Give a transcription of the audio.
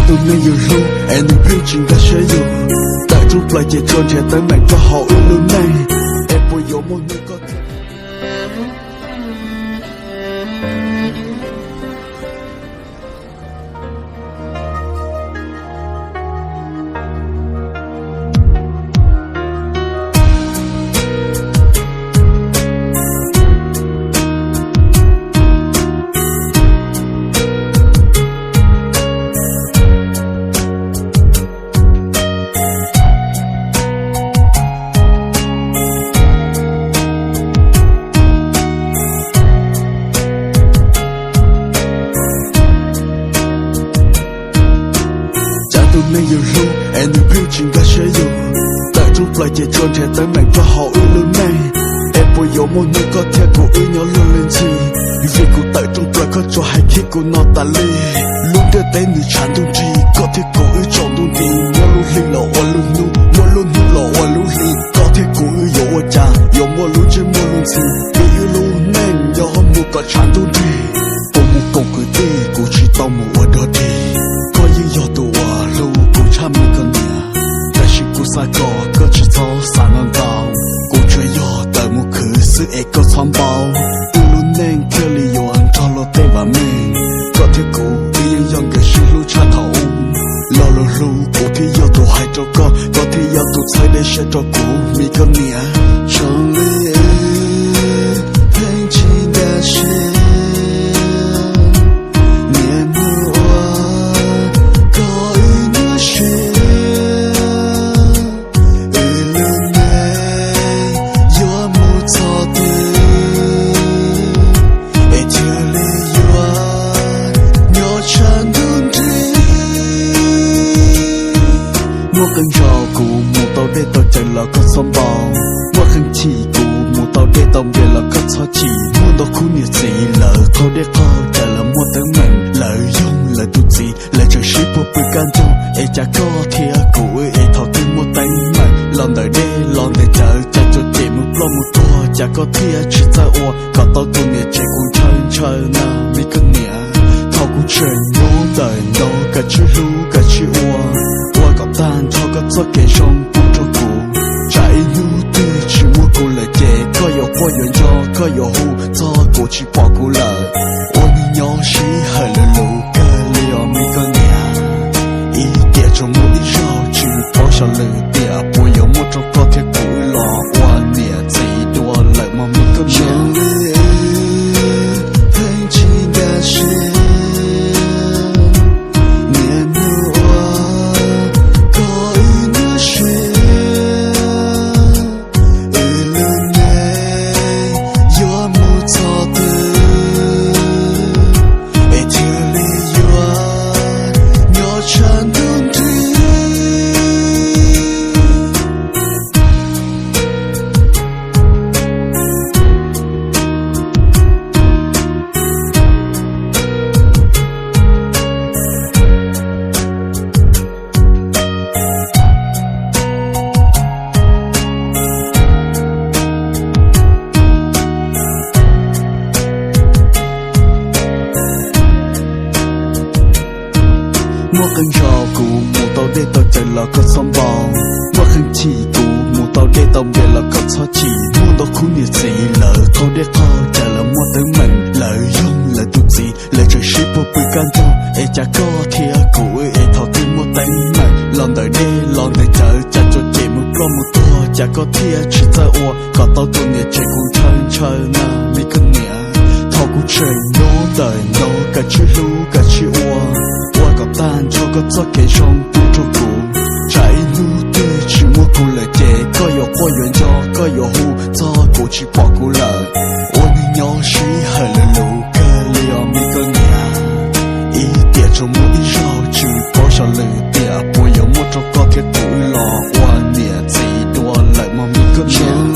Tus neeg yus hlub es nws pheej tsis nkag siab yus, tawm rooj plaws ces tsuas nrhiav teeb meem rau hauv wb lub neej, es puas yuav muaj hnub koj thiaj Cas tus neeg yus hlub es nws pheej tsis nkag siab yus, tawm rooj plaws ces tsuas nrhiav teeb meem rau hauv wb lub neej, es puas yuav muaj hnub koj thiab kuv wb nyob luag li ntxhi, vim kuv tawm rooj plaws koj tsuas hais khib kuv no tas li. Lub ntiaj teb nws tshav ntuj nrig, koj thiab kuv wb tsaus ntuj nti, muaj lub hli los ua lub hnub, muaj lub hnub los ua lub hli, koj thiab kuv wb yuav ua cas yuav muaj lub ntsej muag luag ntxhi, vim wb lub neej nyob mus kom tshav ntuj nrig. Kuv mus koom kwv tij kuv tsis tau mus ua dog dig, koj yeej yog tus uas hlub kuv tshaj me koj niam, tab sis kuv xav kom koj tsis txhob xav no ntau, kuv tsuas yog tawm mus khwv xwb es koj txhob npau, wb lub neej thiaj li yuav nrog luag tej vam meej, koj thiab kuv wb yeej yog nkawd sib hlub tshaj thaum ub, lo lus hlub kuv thiaj yog tus hais rau koj, koj thiaj yog tus txhawb dej siab rau kuv me koj niam. Zoo li wb pheej tsis nkag siab, niaj hnub ua koj wb nyuaj siab, wb lub neej yuav mus txog twg es thiaj li yuav nyob tshav ntuj nrig. Muaj qee zaus kuv mus tau dej tau cawv los koj txhob npau, muaj qee chim kuv mus tau dej tau npias los koj txhob chim, muaj ntau khub niam txiv lawv qaug dej qaug cawv los muaj teeb meem, lawv yoog lawv tus txiv, lawv tseem sib puag pw kaj ntug, es cas koj thiab kuv wb es thaum twg muaj teeb meem los ntawm dej los ntawm cawv, cas tsuas cem mus ploj mus tuag, cas koj thiaj tsis txawj ua kom tau tus niam tsev kuv ntshaw ntshaw na me koj niam. Thaum kuv tseem nyob ntawm no koj tsis hlub koj tsis ua, ua kom tag nrho koj txoj kev zoo pub rau kuv, tsam ib hnub twg tsis muaj kuv lawm ces koj yuav quaj yuav nco koj yuav hu txog kuv tsis pom kuv lawm. Ua neeg nyob sij hawm lawm lus kawg li os me koj niam, ib tiam tsuas muaj ib zaug tsis paub xyov lwm tiam puas yuav muaj rau koj thiab kuv los ua niam txiv dua lawm mog me koj niam. Zoo li wb pheej tsis nkag siab, niaj hnub ua koj wb nyuaj siab, wb lub neej yuav mus txog twg es thiaj li yuav nyob tshav ntuj nrig. Muaj qee zaus kuv mus tau dej tau cawv los koj txhob npau, muaj qee chim kuv mus tau dej tau npias los koj txhob chim, muaj ntau khub niam txiv lawv qaug dej qaug cawv los muaj teeb meem, lawv yoog lawv tus txiv, lawv tseem sib puag pw kaj ntug, es cas koj thiab kuv wb es thaum twg muaj teeb meem los ntawm dej los ntawm cawv, cas tsuas cem mus ploj mus tuag, cas koj thiaj tsis txawj ua kom tau tus niam tsev kuv ntshaw ntshaw na me koj niam. Thaum kuv tseem nyob ntawm no koj tsis hlub koj tsis ua, ua kom tag nrho koj txoj kev zoo pub rau kuv, tsam ib hnub twg tsis muaj kuv lawm ces koj yuav quaj yuav nco koj yuav hu txog kuv tsis pom kuv lawm. Ua neeg nyob sij hawm lawm lus kawg li os me koj niam, ib tiam tsuas muaj ib zaug tsis paub xyov lwm tiam puas yuav muaj rau koj thiab kuv los ua niam txiv dua lawm mog me koj niam.